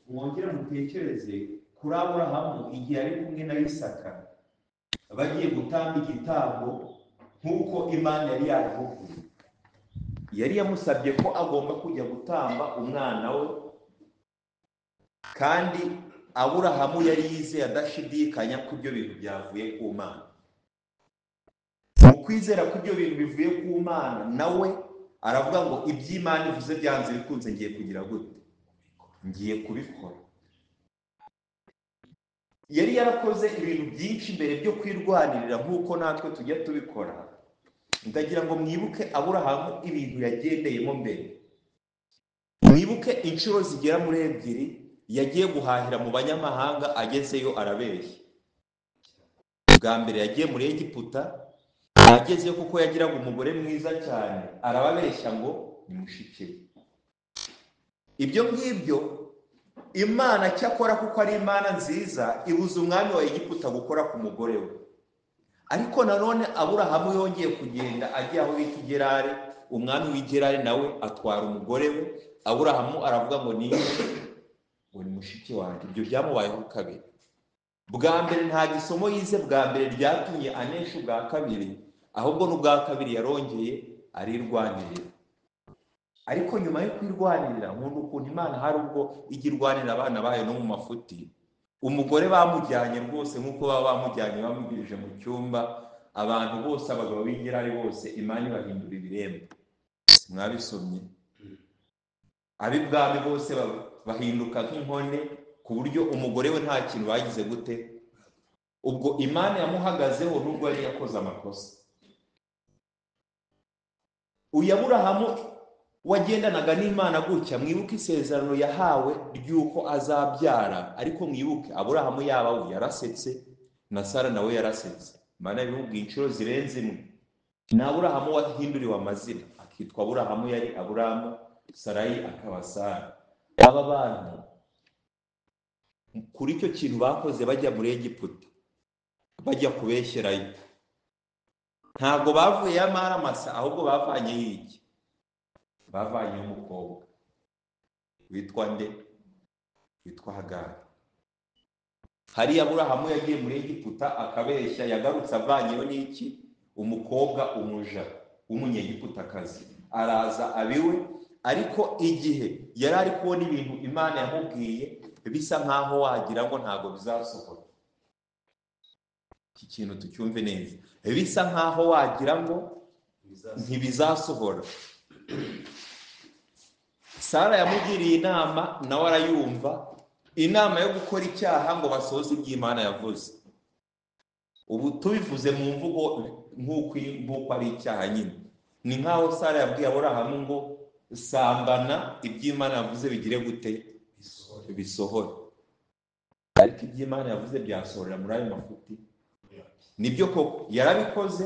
Mwongere mutekereze kuri Aburahamu igihe ari kumwe na Isaka bagiye gutamba igitambo nk'uko Imana yari yabivuze. Yari yamusabye ko agomba kujya gutamba umwana we, kandi Aburahamu yari yizeye adashidikanya ko ibyo bintu byavuye ku Mana. Mu kwizera ko ibyo bintu bivuye ku Mana, nawe aravuga ngo iby'Imana ivuze byanze bikunze ngiye kugira gute, ngiye kubikora. Yari yarakoze ibintu byinshi mbere byo kwirwanirira nk'uko natwe tujya tubikora. Ndagira ngo mwibuke Aburahamu ibintu yagendeyemo mbere. Mwibuke inshuro zigera muri 2 yagiye guhahira mu banyamahanga, agezeyo arabeshya. Bwa mbere yagiye muri Egiputa, agezeyo kuko yagiraga umugore mwiza cyane, arababeshya ngo ni mushiki we. Ibyo ngibyo Imana cyakora kuko ari Imana nziza ibuza umwami wa Egiputa gukora ku mugore we. Ariko nanone Aburahamu yongeye kugenda ajya aho bita Gerari, umwami w'i Gerari nawe atwara umugore we. Aburahamu aravuga ngo ni mushiki wanjye. Ibyo byamubayeho kabiri. Bwa mbere nta gisomo yize, bwa mbere ryatumye anesha ubwa kabiri, ahubwo n'ubwa kabiri yarongeye arirwanirira. Ariko nyuma yo kwirwanirira, nkunda ukuntu Imana hari ubwo ijya irwanira abana bayo no mu mafuti. Umugore bamujyanye rwose nk'uko baba bamujyanye bamugirije mu cyumba, abantu bose abagabo b'Igerari bose Imana ibahindura ibiremba. Mwabisomye? Ab'ibwami bose bahinduka nk'inkone, ku buryo umugore we nta kintu bagize gute. Ubwo Imana yamuhagazeho nubwo yari yakoze amakosa. Uyu Aburahamu wagendanaga n'Imana gutya, mwibuke isezerano yahawe ry'uko azabyara. Ariko mwibuke Aburahamu yaba we yarasetse na Sara nawe yarasetse. Imana yabimubwiye inshuro zirenze imwe. Ni Aburahamu wahinduriwe amazina akitwa Aburahamu, yari Aburamu, Sarayi akaba Sara. Aba bantu kuri icyo kintu bakoze bajya muri Egiputa bajya kubeshyerayo, ntabwo bavuye amaramasa, ahubwo bavanyeyo iki? Bavanyeyo umukobwa witwa nde? Witwa Hagari. Hariya Aburahamu yagiye muri Egiputa akabeshya, yagarutse avanyeyo n'iki? Umukobwa, umuja w'umunyegiputakazi, araza abiwe. Ariko igihe yari ari kubona ibintu Imana yamubwiye bisa nkaho wagira ngo ntabwo bizasohora. Iki kintu tucyumve neza. Bisa nkaho wagira ngo ntibizasohora. Sara yamugiriye inama nawe arayumva, inama yo gukora icyaha ngo basohoze ibyo Imana yavuze. Ubu tubivuze mu mvugo nk'uko ari icyaha nyine. Ni nkaho Sara yabwiye Aburahamu ngo sambana, ibyo Imana yavuze bigire gute? Bisohore. Ariko ibyo Imana yavuze byasohorera muri ayo mafuti. Nibyo koko yarabikoze,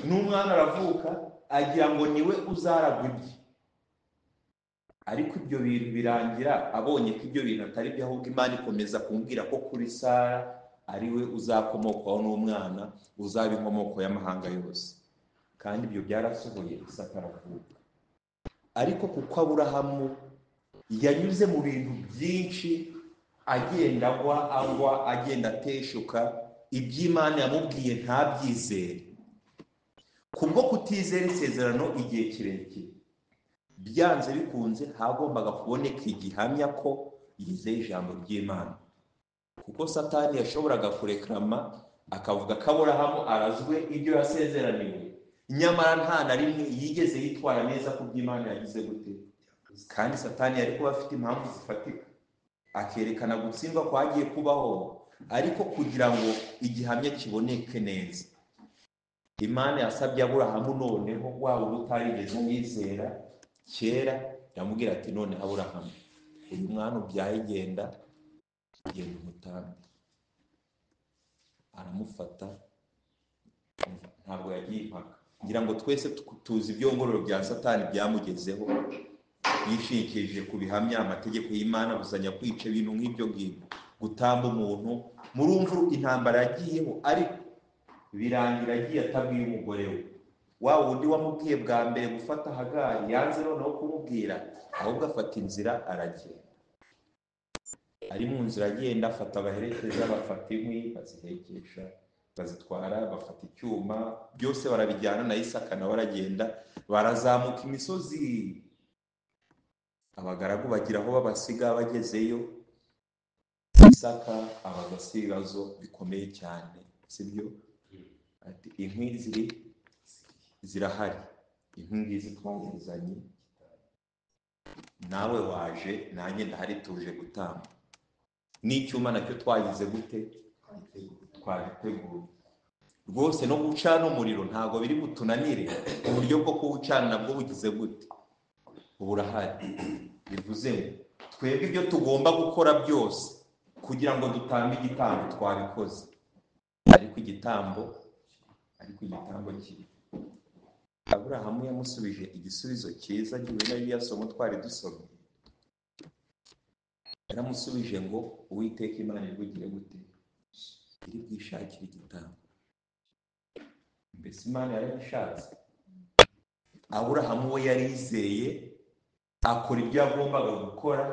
n'umwana aravuka agira ngo niwe uzaragwa ibye. Ariko ibyo bintu birangira abonye ko ibyo bintu atari byo, ahubwo Imana ikomeza kumbwira ko kuri Sara ari we uzakomokwaho n'umwana uzaba inkomoko y'amahanga yose. Kandi ibyo byarasohoye, Isaka aravuka. Ariko kuko Aburahamu yanyuze mu bintu byinshi, agenda agwa, agenda ateshuka, iby'Imana yamubwiye ntabyizere. Kubwo kutizera isezerano igihe kirekire, byanze bikunze hagombaga kuboneka igihamya ko yizeye ijambo ry'Imana. Kuko Satani yashoboraga kureklama akavuga ko Aburahamu arazwe ibyo yasezeraniwe, nyamara nta na rimwe yigeze yitwara neza ku by'Imana yagize gute. Kandi Satani yari kuba afite impamvu zifatika, akerekana gutsindwa kwagiye kubaho, ariko kugira ngo igihamya kiboneke neza, Imana yasabye Aburahamu noneho waba utarigeze yizera kera, yamubwira ati none Aburahamu, uyu mwana ubyaye genda genda umutambe. Aramufata, ntabwo yagiye impaka. Ngira ngo twese tuzi ibyongorero bya Satani byamugezeho, yishikije ku bihamya amategeko y'Imana, buzanya kwica ibintu nk'ibyo ngibyo, gutamba umuntu. Murumva intambara yagiyeho, ariko birangira agiye atabwiye umugore we. Wa wundi wamubwiye bwa mbere gufata Hagari yanze noneho kumubwira, ahubwo afata inzira aragenda. Ari mu nzira agenda afata abaherekeza, bafata inkwi bazihekesha bazitwara, bafata icyuma byose barabijyana, na Isaka nawe aragenda, barazamuka imisozi. Abagaragu bagira aho babasiga, bagezeyo Isaka abaza se ibibazo bikomeye cyane, sibyo? Ati inkwi zirahari, inkwi ngizi twazizanye, nawe waje nanjye ndahari, tuje gutamba, n'icyuma nacyo twagize gute, twagiteguye rwose, no gucana umuriro ntabwo biri butunanire, uburyo bwo kuwucana nabwo bugize gute, burahari. Bivuze ngo twebwe ibyo tugomba gukora byose kugira ngo dutambe igitambo twabikoze, ariko igitambo kiri. Aburahamu yamusubije igisubizo cyiza gihuye na ririya somo twari dusomye. Yaramusubije ngo Uwiteka Imana iribugire gute, iri bwishakire igitambo. Mbese Imana yaragishatse? Aburahamu we yarizeye, akora ibyo yagombaga gukora.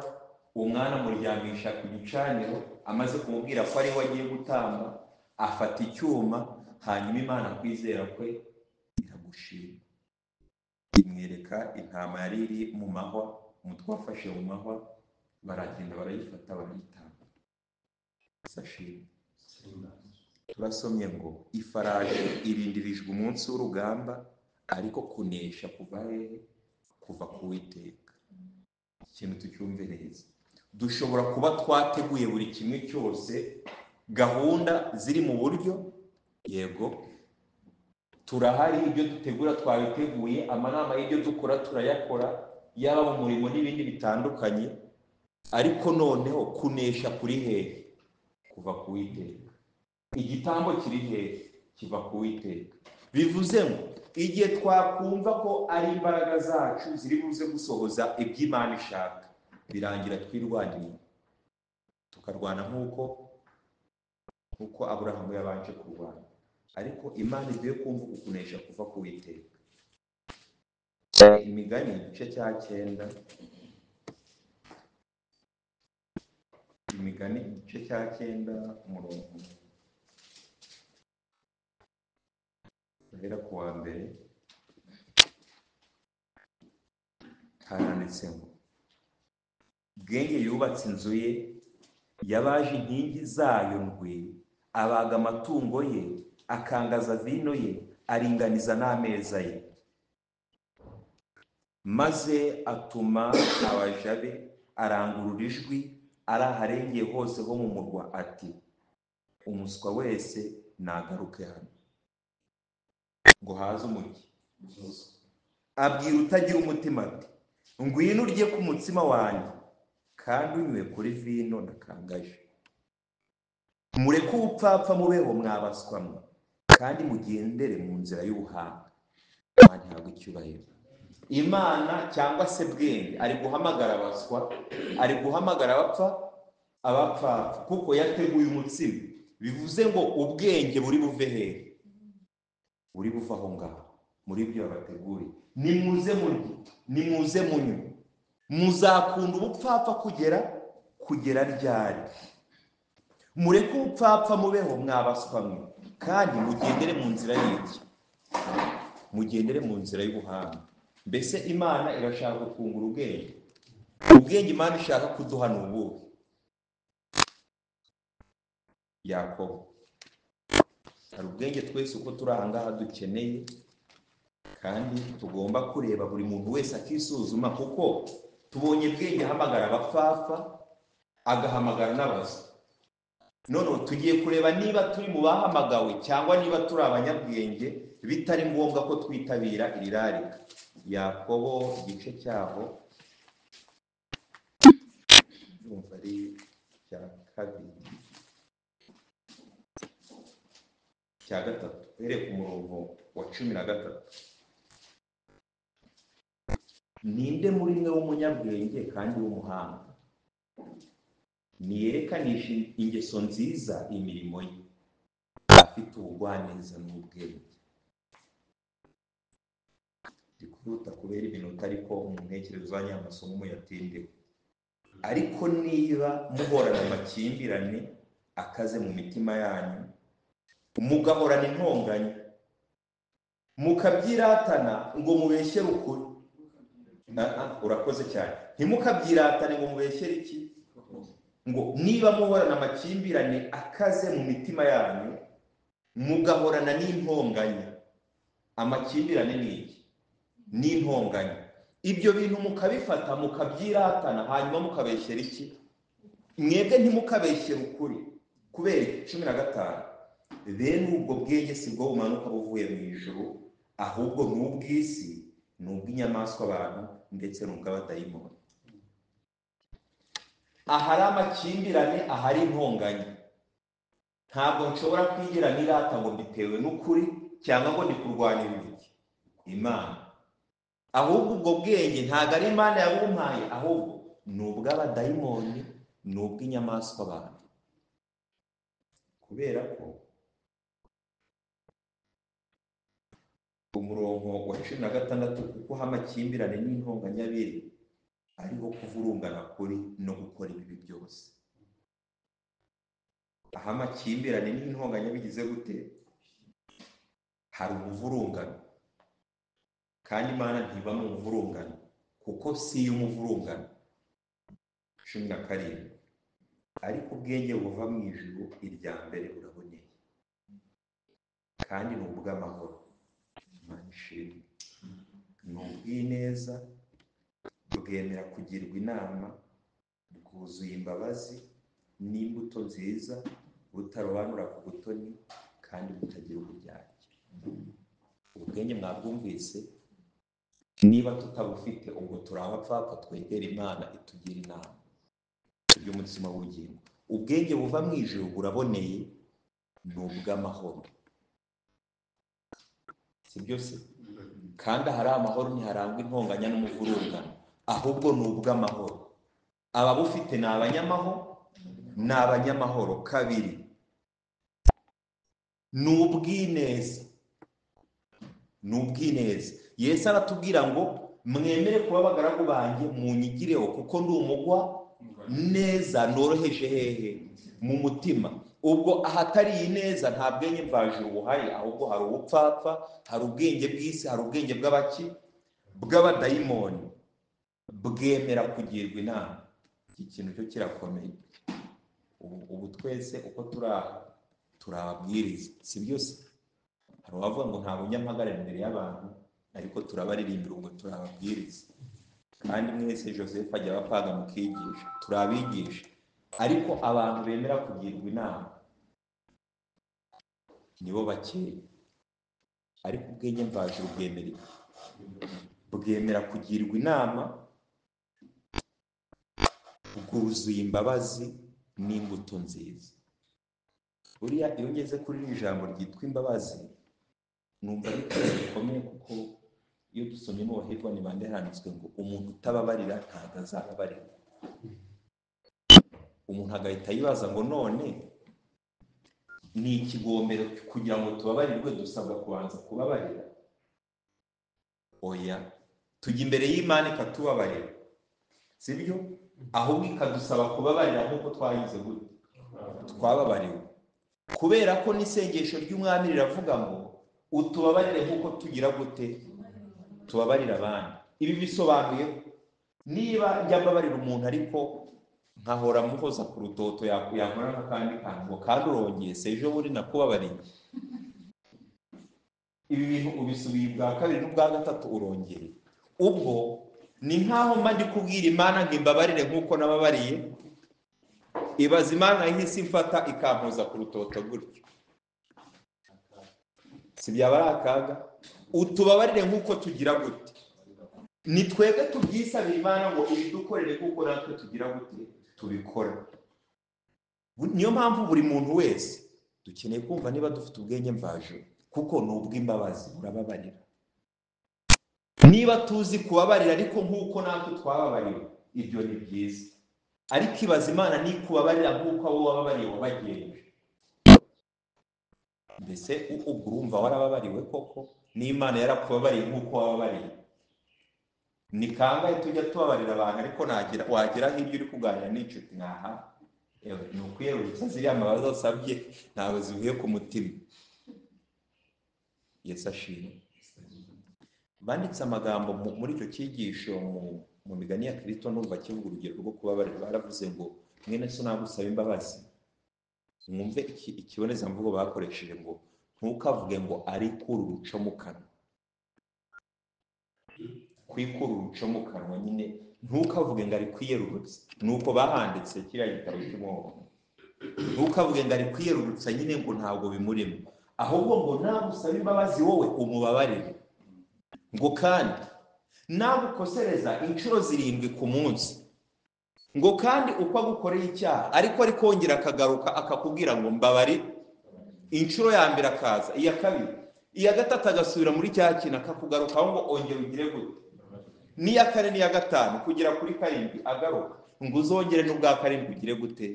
Umwana amuryamisha ku gicaniro, amaze kumubwira ko ari we agiye gutamba, afata icyuma, hanyuma Imana kwizera kwe iragushima, imwereka intama yari iri mu mahwa, umutwe wafashe mu mahwa, baragenda barayifata barayitamba. Turasomye ngo ifarashi irindirijwe umunsi w'urugamba, ariko kunesha kuva hehe? Kuva ku Uwiteka. Ikintu tucyumve neza, dushobora kuba twateguye buri kimwe cyose, gahunda ziri mu buryo, yego turahari, ibyo dutegura twabiteguye, amanama y'ibyo dukora turayakora, yaba mu murimo n'ibindi bitandukanye, ariko noneho kunesha kuri hehe? Kuva ku Uwiteka. Igitambo kiri hehe? Kiva ku Uwiteka. Bivuze ngo igihe twakumva ko ari imbaraga zacu ziri buze gusohoza iby'Imana ishaka, birangira twirwaniye, tukarwana nk'uko Aburahamu yabanje kurwana. Ariko Imana igiye kumva ukunesha kuva ku Uwiteka. Imigani igice cya 9, Imigani igice cya 9 umurongo uhera ku wa mbere, haranditse ngo Bwenge yubatse inzu ye, yabaje inkingi zayo ndwi, abaga amatungo ye, akangaza vino ye, aringaniza n'ameza ye, maze atuma abaja be, arangurura ijwi ari aharengeye hose ho mu murwa ati umuswa wese nagaruke hano, ngo haze umugi. Abwira utagira umutima ati ngwino urye ku mutsima wanjye, kandi unywe kuri vino nakangaje. Mureke ubupfapfa mubeho mwabaswa mwe, kandi mugendere mu nzira y'ubuhanga. Imana ihabwe icyubahiro. Imana cyangwa se Bwenge ari guhamagara abaswa, ari guhamagara abapfapfa, kuko yateguye umutsima. Bivuze ngo ubwenge buri buve hehe? Buri buva aho ngaho muri ibyo babateguriye. Nimuze murye, nimuze munywe, muzakunda ubupfapfa kugera ryari? Mureke ubupfapfa mubeho mwabaswa mwe, kandi mugendere mu nzira y'iki? Mugendere mu nzira y'ubuhanga. Mbese Imana irashaka kungura ubwenge. Ubwenge Imana ishaka kuduha ni ubuhe? Yakobo. Hari ubwenge twese uko turi aha ngaha dukeneye, kandi tugomba kureba buri muntu wese akisuzuma, kuko tubonye Bwenge ahamagara abapfapfa, agahamagara n'abaswa. None tugiye kureba niba turi mu bahamagawe cyangwa niba turi abanyabwenge, bitari ngombwa ko twitabira iri rarika. Yakobo igice cyaho ndumva ari cya 2 cya 3, uhereye ku murongo wa 13. Ninde muri mwe w'umunyabwenge kandi w'umuhanga? Niyerekanisha ingeso nziza imirimo ye, afite ubugwaneza n'ubwenge. Ndikuruta kubera iminota, ariko mu ntekerezo zanyu amasomo muyatindeho. Ariko niba muhorana amakimbirane akaze mu mitima yanyu, mugahorana intonganya, mukabyiratana ngo mubeshyere ukuri. Urakoze cyane. Ntimukabyiratane ngo mubeshyere iki? Ngo niba muhorana amakimbirane akaze mu mitima yanyu, mugahorana n'intonganya. Amakimbirane ni iki? N'intonganya. Ibyo bintu mukabifata mukabyiratana, hanyuma mukabeshyera iki? Mwebwe ntimukabeshyere ukuri. Kubera 15, bene ubwo bwenge si bwo bumanuka buvuye mu ijuru, ahubwo ni ubw'isi, ni ubw'inyamaswa abantu, ndetse n'ubw'abadayimoni. Ahari amakimbirane, ahari intonganya, ntabwo nshobora kwigira nirata ngo mbitewe n'ukuri cyangwa ngo ndi kurwanira iki Imana. Ahubwo ubwo bwenge ntabwo ari Imana yabumpaye, ahubwo ni ubw'abadayimoni, ni ubw'inyamaswa abantu. Kubera ko umurongo wa 16, kuko amakimbirane n'intonganya biri, ariho kuvurungana kuri no gukora ibibi byose. Aho amakimbirane n'intonganya bigize gute? Hari umuvurungano, kandi Imana ntiba mu muvurungano, kuko si y'umuvurungano. 17, ariko ubwenge buva mu ijuru irya mbere buraboneye, kandi ni ubw'amahoro. Imana ishimwe. Ni ubw'ineza, bwemera kugirwa inama, bwuzuye imbabazi n'imbuto nziza, butarobanura ku butoni, kandi butagira uburyarya. Ubwenge mwabwumvise? Niba tutabufite ubwo turi abapfapfa, twegera Imana itugira inama by'umutsima w'ubugingo. Ubwenge buva mu ijuru buraboneye, ni ubw'amahoro. Si byo se? Kandi ahari amahoro ntiharangwa intonganya n'umuvurungano, ahubwo ni ubw'amahoro. Ababufite ni abanyamahoro, ni abanyamahoro. 2, ni ubw'ineza. Ni ubw'ineza. Yesu aratubwira ngo mwemere kuba abagaragu banjye, munyigireho, kuko ndi umugwa neza noroheje hehe? Mu mutima. Ubwo ahatari iyi neza nta bwenge mvajuru buhari, ahubwo hari ubupfapfa, hari ubwenge bw'isi, hari ubwenge bw'abaki? Bw'abadayimoni. Bwemera kugirwa inama. Iki kintu cyo kirakomeye. Ubu twese uko turi aha turababwiriza, si byose? Hari uwavuga ngo nta bunyampagarara imbere y'abantu, ariko turabaririmbira ngo turababwiriza. Kandi mwese Joseph ajya abapaga mukigisha, turabigisha. Ariko abantu bemera kugirwa inama nibo bakeya. Ariko ubwenge mvajuru bwemera iki? Bwemera kugirwa inama, bwuzuye imbabazi n'imbuto nziza. Buriya iyo ngeze kuri iri jambo ryitwa imbabazi, numva ari ikintu gikomeye, kuko iyo dusomye mu Bahirwa ni bande handitswe ngo umuntu utababarira ntabwo azababarirwa. Umuntu agahita yibaza ngo none ni ikigomero kugira ngo tubabarirwe dusabwa kubanza kubabarira? Oya, tujya imbere y'Imana ikatubabarira, sibyo? Ahubwo ikadusaba kubabarira nk'uko twayize gute? Twababariwe. Kubera ko n'isengesho ry'Umwami riravuga ngo utubabarire nk'uko tugira gute? Tubabarira abandi. Ibi bisobanuye niba njya mbabarira umuntu ariko nkahora muhoza ku rutoto, yankora n'akandi kantu ngo kandi urongeye, se ejo buri nakubabariye. Ibi bintu ubisubiye ubwa kabiri n'ubwa gatatu urongeye. Ubwo ni nkaho mba ndi kubwira Imana ngo imbabarire nk'uko nababariye. Ibaza Imana ihise imfata ikampoza ku rutoto gutyo, si byaba ari akaga? Utubabarire nk'uko tugira gute? Ni twebwe tubyisabira Imana ngo ibidukorere kuko natwe tugira gute? Tubikora. Niyo mpamvu buri muntu wese dukeneye kumva niba dufite ubwenge mvajuru, kuko ni ubw'imbabazi, burababarira. Niba tuzi kubabarira ariko nk'uko natwe twababariwe, ibyo ni byiza. Ariko ibaza Imana nikubabarira nk'uko abo wababariye wabagenje. Mbese ubwo urumva warababariwe koko? N'Imana yarakubabariye nk'uko wababariye? Ni kangahe tujya tubabarira abantu, ariko wagera hirya uri kuganira n'inshuti nkaha, ni ukwiyerurutsa ziriya mbabazi usabye ntabwo zivuye ku mutima. Yesu ashimwe. Banditse amagambo muri icyo cyigisho mu migani ya Kristo, numva kivuga urugero rwo kubabarira. Baravuze ngo mwene so nagusaba imbabazi, mwumve ikibonezamvugo bakoresheje ngo ntukavuge ngo arikura uruco mu kanwa. Kwikura uruco mu kanwa nyine, ntukavuge ngo ari kwiyerurutsa. Nuko bahanditse kiriya gitabo cy'umwobo, ntukavuge ngo ari kwiyerurutsa nyine ngo ntabwo bimurimo, ahubwo ngo nagusaba imbabazi wowe umubabarire, ngo kandi nagukosereza inshuro 7 ku munsi, ngo kandi uko agukoreye icyaha ariko ari kongera akagaruka akakubwira ngo mbabari, inshuro ya mbere akaza, iya kabiri, iya gatatu agasubira muri cya kintu akakugarukaho ngo ongera ugire gute, n'iya kane n'iya gatanu kugera kuri 7 agaruka, ngo uzongere n'ubwa 7 ugire gute,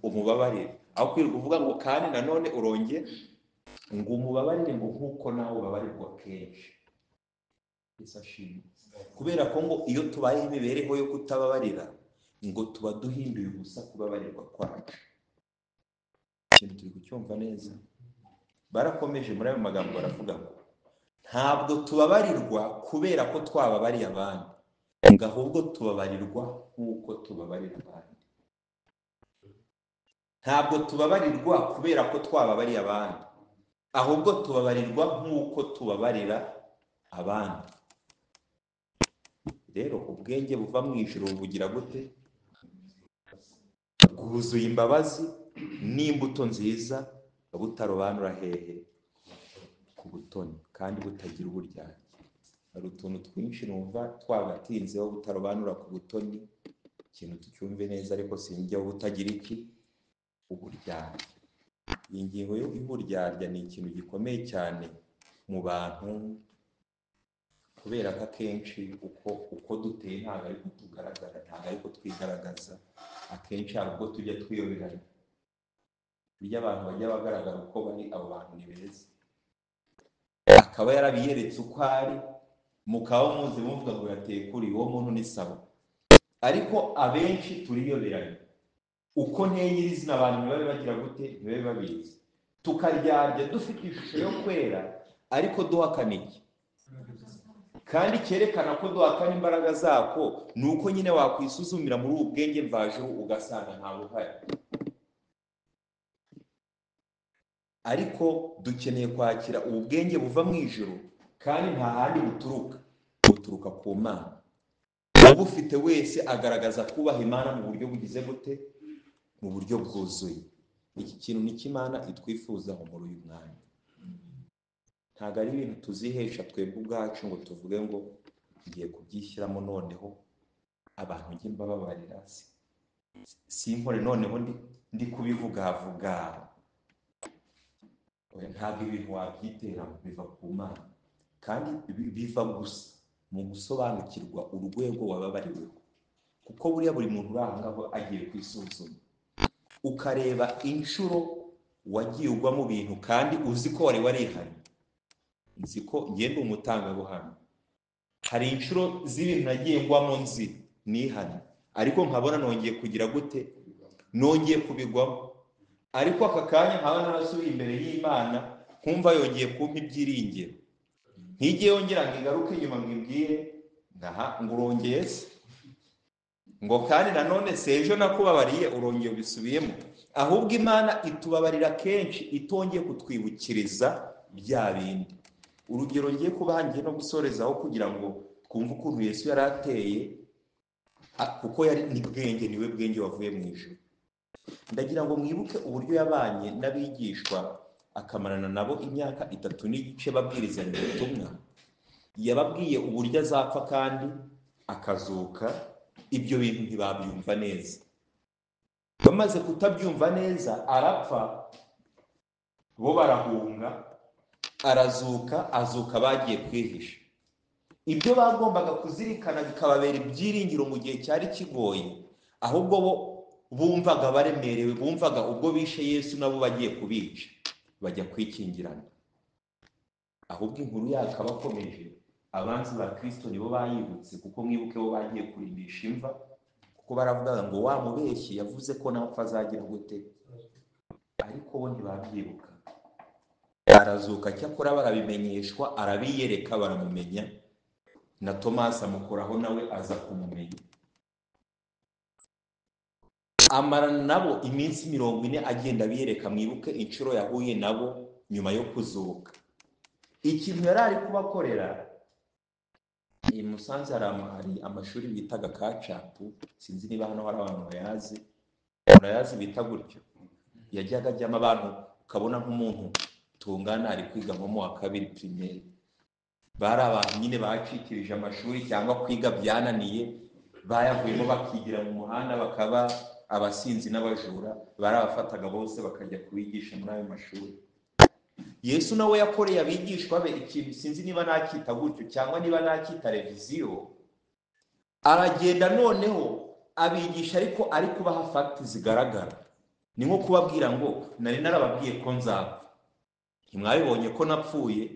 umubabarire. Aho kwirirwa uvuga ngo kandi nanone urongere ngo umubabarire, ngo nk'uko nawe ubabarirwa kenshi. Yesu ashimwe. Kubera ko ngo iyo tubayeho imibereho yo kutababarira, ngo tuba duhinduye ubusa kubabarirwa kwacu. Ikintu turi kucyumva neza. Barakomeje muri ayo magambo baravuga ngo ntabwo tubabarirwa kubera ko twababariye abandi, ngo ahubwo tubabarirwa nk'uko tubabarira abandi. Ntabwo tubabarirwa kubera ko twababariye abandi, ahubwo tubabarirwa nk'uko tubabarira abandi. Rero ubwenge buva mu ijuru bugira gute? Bwuzuye imbabazi n'imbuto nziza, butarobanura hehe? Ku butoni, kandi butagira uburyarya. Hari utuntu twinshi numva twagatinzeho, butarobanura ku butoni, ikintu tucyumve neza, ariko sinjyaho butagira iki? Uburyarya. Iyi ngingo y'uburyarya ni ikintu gikomeye cyane mu bantu, kubera ko akenshi uko duteye ntabwo ariko tugaragara, ntabwo ariko twigaragaza. Akenshi hari ubwo tujya twiyoberanya. Burya abantu bajya bagaragara uko bari, abo bantu ni beza, akaba yarabiyeretse uko ari, mukaba muzi muvuga ngo yateye kuri uwo muntu ni sawa. Ariko abenshi turiyoberanya. Uko nteye nyirizina abantu ntibabe bagira gute, ntibabe babizi. Tukaryarya dufite ishusho yo kwera, ariko duhakana iki? Kandi cyerekana ko duhakana imbaraga zako ni uko nyine wakwisuzumira muri ubu bwenge mvajeho ugasanga nta buhari. Ariko dukeneye kwakira ubu bwenge buva mu ijuru, kandi nta handi buturuka, buturuka ku Mana. Ubufite wese agaragaza kubaha Imana mu buryo bugize gute? Mu buryo bwuzuye. Iki kintu ni Imana itwifuzaho muri uyu mwanya. Ntabwo ari ibintu tuzihesha twebwe ubwacu ngo tuvuge ngo ngiye kubyishyiramo noneho abantu njye mbababarira, sinkore noneho ndi kubivugavuga. Ntabwo ibintu wabyitera, biva ku Mana, kandi biva gusa mu gusobanukirwa urwego wababariweho. Kuko buriya buri muntu uri aho ngaho agiye kwisuzuma, ukareba inshuro wagiye ugwa mu bintu kandi uzi ko wari warihanye. Nzi ko ngenda umutangabuhamya, hari inshuro z'ibintu nagiye ngwamo nzi nihanye, ariko nkabona nongeye kugira gute, nongeye kubigwamo. Ariko aka kanya nkaba narasubiye imbere y'Imana, nkumva yongeye kumpa ibyiringiro, ntige yongera ngo igaruke inyuma ngo imbwire ngaha ngo urongeye se, ngo kandi nanone se ejo nakubabariye urongeye ubisubiyemo. Ahubwo Imana itubabarira kenshi itongeye kutwibukiriza bya bindi. Urugero ngiye kubaha, ngiye no gusorezaho kugira ngo twumve ukuntu Yesu yari ateye, kuko yari ni bwenge, niwe bwenge wavuye mu ijuru. Ndagira ngo mwibuke uburyo yabanye n'abigishwa akamarana nabo imyaka 3 n'igice babwirizanya ubutumwa. Yababwiye uburyo azapfa kandi akazuka, ibyo bintu ntibabyumva neza. Bamaze kutabyumva neza arapfa, bo barahunga, arazuka, azuka bagiye kwihisha. Ibyo bagombaga kuzirikana bikababera ibyiringiro mu gihe cyari kigoye, ahubwo bo bumvaga baremerewe, bumvaga ubwo bishe Yesu nabo bagiye kubica, bajya kwikingirana. Ahubwo inkuru yakabakomeje, Abanzi ba Kristo nibo bayibutse, kuko mwibuke bo bagiye kurimbisha imva, kuko baravugaga ngo wa mubeshyi yavuze ko napfa azagira gute, ariko bo ntibabyibuka. Arazuka, cyakora barabimenyeshwa, arabiyereka, baramumenya, na Tomasi amukoraho nawe aza kumumenya. Amarana nabo iminsi 40 agenda abiyereka. Mwibuke inshuro yahuye nabo nyuma yo kuzuka. Ikintu yari ari kubakorera i Musanze, hari amashuri bitaga kacapu, sinzi niba hano hari abantu bayazi, murayazi bita gutyo. Yajyaga ajyamo abantu ukabona nk'umuntu tungana ari kwiga nko mu wa 2 primaire. Bari abantu nyine bacikirije amashuri cyangwa kwiga byananiye, bayavuyemo bakigira mu muhanda bakaba abasinzi n'abajura, barabafataga bose bakajya kubigisha muri ayo mashuri. Yesu nawe yakoreye abigishwa be ikintu, sinzi niba nakita gutyo cyangwa niba nakita reviziyo. Aragenda noneho abigisha, ariko ari kubaha facts zigaragara. Ni nko kubabwira ngo nari narababwiye ko nzapfa, ntimwabibonye ko napfuye,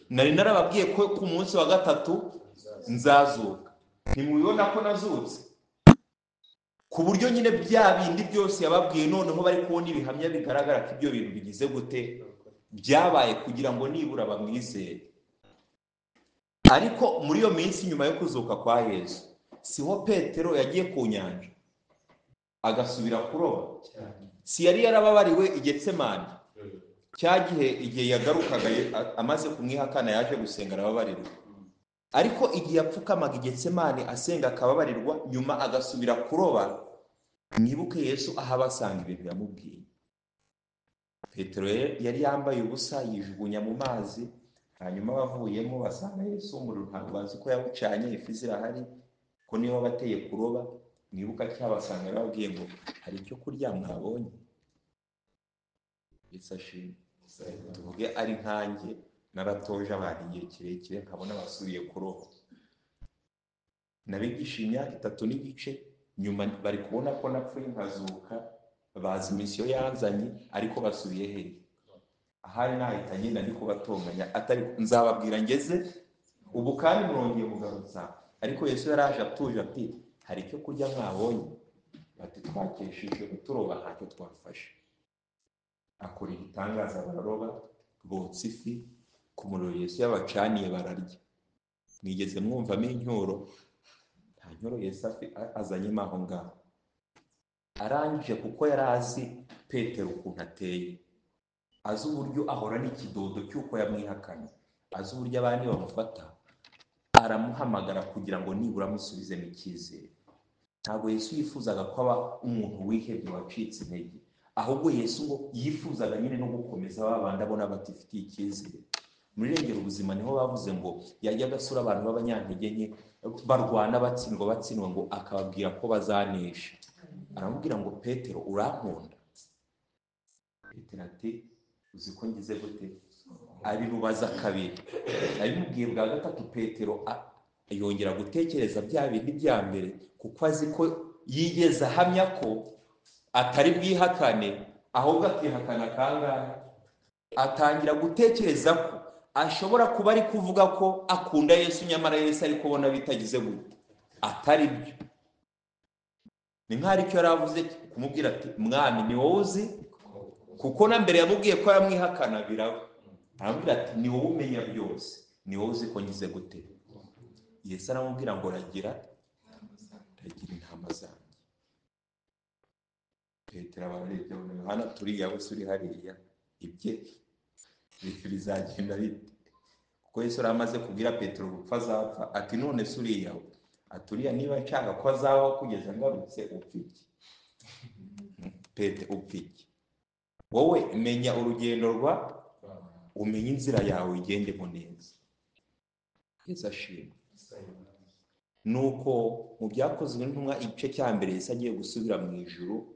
nari narababwiye ko ku munsi wa 3 nzazuka, ntimubibona ko nazutse. Ku buryo nyine bya bindi byose yababwiye noneho bari kubona ibihamya bigaragara ko ibyo bintu bigize gute byabaye, kugira ngo nibura bamwizere. Ariko muri iyo minsi nyuma yo kuzuka kwa Yesu, siho Petero yagiye ku nyanja agasubira kuroba? Si yari yarababariwe i Getsemani? Cya gihe igihe yagarukaga amaze kumwihakana yaje gusenga arababarirwa. Ariko igihe yapfukamaga i Getsemani asenga akababarirwa, nyuma agasubira kuroba, mwibuke Yesu aho abasanga ibintu yamubwiye. Petero yari yambaye ubusa yijugunya mu mazi, hanyuma bavuyemo basanga Yesu umuriro ntabwo bazi ko yawucanye, ifi zirahari ko niyo bateye kuroba. Mwibuka cyabasanga yarababwiye ngo hari icyo kurya mwabonye? Yesu ashimwe. Tuvuge ari nkanjye naratoje abantu igihe kirekire nkabona basubiye kuroba, nabigisha imyaka 3 n'igice, nyuma bari kubona ko napfuye nkazuka, bazi misiyo yanzanye, ariko basubiye he? Ahari nahita ngenda ndi kubatonganya, atari nzababwira ngeze ubu kandi murongeye mugarutsa. Ariko Yesu yaraje atuje ati hari icyo kurya mwabonye? Bati twakesheje turoba ntacyo twafashe. Akora igitangaza, bararoba, botsa ifi ku muriro Yesu yabacaniye bararya. Mwigeze mwumvamo incyuro? Nta ncyuro Yesu azanyemo aho ngaho. Arangije, kuko yari azi Petero ukuntu ateye, azi uburyo ahora n'ikidodo cy'uko yamwihakanye, azi uburyo abandi bamufata, aramuhamagara kugira ngo nibura amusubizemo icyizere. Ntabwo Yesu yifuzaga ko aba umuntu wihebye wacitse intege, ahubwo Yesu ngo yifuzaga nyine no gukomeza babandi abona batifitiye icyizere. Muri Rengera Ubuzima niho bavuze ngo yajyaga asura abantu b'abanyantege nke barwana batsindwa ngo akababwira ko bazanesha. Aramubwira ngo Petero urankunda? Petero ati uzi ko ngize gute? Abimubaza kabiri, abimubwiye bwa 3. Petero yongera gutekereza bya bindi bya mbere, kuko azi ko yigeze ahamya ko atari bwihakane, ahubwo akihakana kangahe. Atangira gutekereza ko ashobora kuba ari kuvuga ko akunda Yesu, nyamara Yesu ari kubona bitagize gute, atari byo. Ni nk'aho icyo yari avuze kumubwira ati mwami ni wowe uzi, kuko na mbere yamubwiye ko aramwihakana biraba. Aramubwira ati ni wowe umenya byose, ni wowe uzi ko ngize gute. Yesu aramubwira ngo ragira intama zanjye. Petero abarebye abona Yohana turiya wese uri hariya, ibye bizagenda bite? Kuko Yesu yari amaze kubwira Petero gupfa azapfa, ati none se uriya we? Ati uriya niba nshaka ko azabaho kugeza ngarutse upfa iki? Petero upfa iki? Wowe menya urugendo rwa, umenye inzira yawe ugendemo neza. Yesu ashimwe. Nuko mu byakozwe n'intumwa igice cya 1, Yesu agiye gusubira mu ijuru,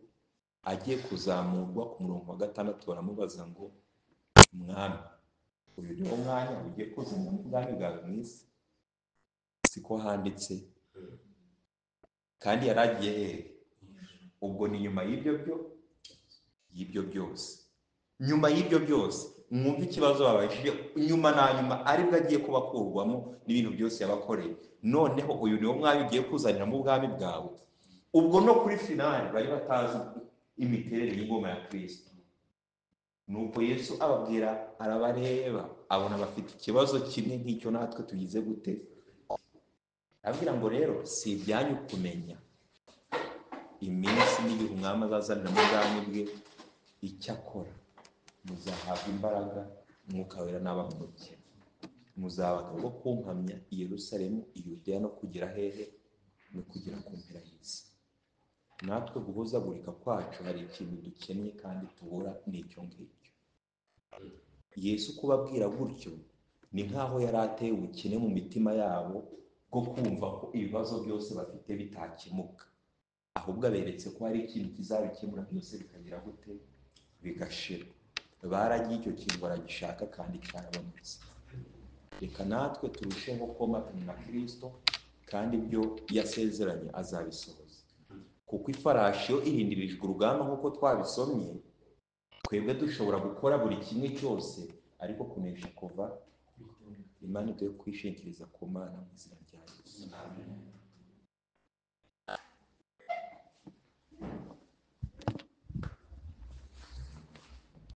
agiye kuzamurwa, ku murongo wa 6 baramubaza ngo mwami, uyu ni wo mwanya ugiye kuzana ubwami bwawe mu isi? Siko handitse. Kandi yaragiye hehe? Ubwo ni nyuma y'ibyo byose. Nyuma y'ibyo byose Mwumve ikibazo babajije nyuma na nyuma, aribwo agiye kubakurwamo n'ibintu byose yabakoreye. Noneho uyu niwo mwami ugiye kuzaniramo ubwami bwawe. Ubwo no kuri finale bari batazi imiterere y'ingoma ya Kristo. Nuko Yesu ababwira, arabareba, abona bafite ikibazo kimwe nk'icyo natwe tugize gute. Ababwira ngo rero si ibyanyu kumenya iminsi n'igihe umwami azazanira mu bwami bwe, icyakora muzahabwa imbaraga Umwuka Wera n'abamuke, muzaba abagabo bo kumpamya i Yerusalemu, i Yudeya no kugera hehe, no kugera ku mpera y'isi. Natwe guhuzagurika kwacu hari ikintu dukennye kandi tubura, n'icyo ngicyo. Yesu kubabwira gutyo ni nk'aho yari ateye ubukene mu mitima yabo bwo kumva ko ibibazo byose bafite bitakemuka, ahubwo aberetse ko hari ikintu kizabikemura byose bikagira gute, bigashira. Baragiye icyo kintu baragishaka kandi cyarabonetse. Reka natwe turusheho komatana na Kristo, kandi ibyo yasezeranye azabisohoza. Kuko ifarashi yo irindirijwe urugamba nk'uko twabisomye, twebwe dushobora gukora buri kimwe cyose, ariko kunesha kuva. Imana iduhe kwishingikiriza ku Mana mu izina rya Yesu.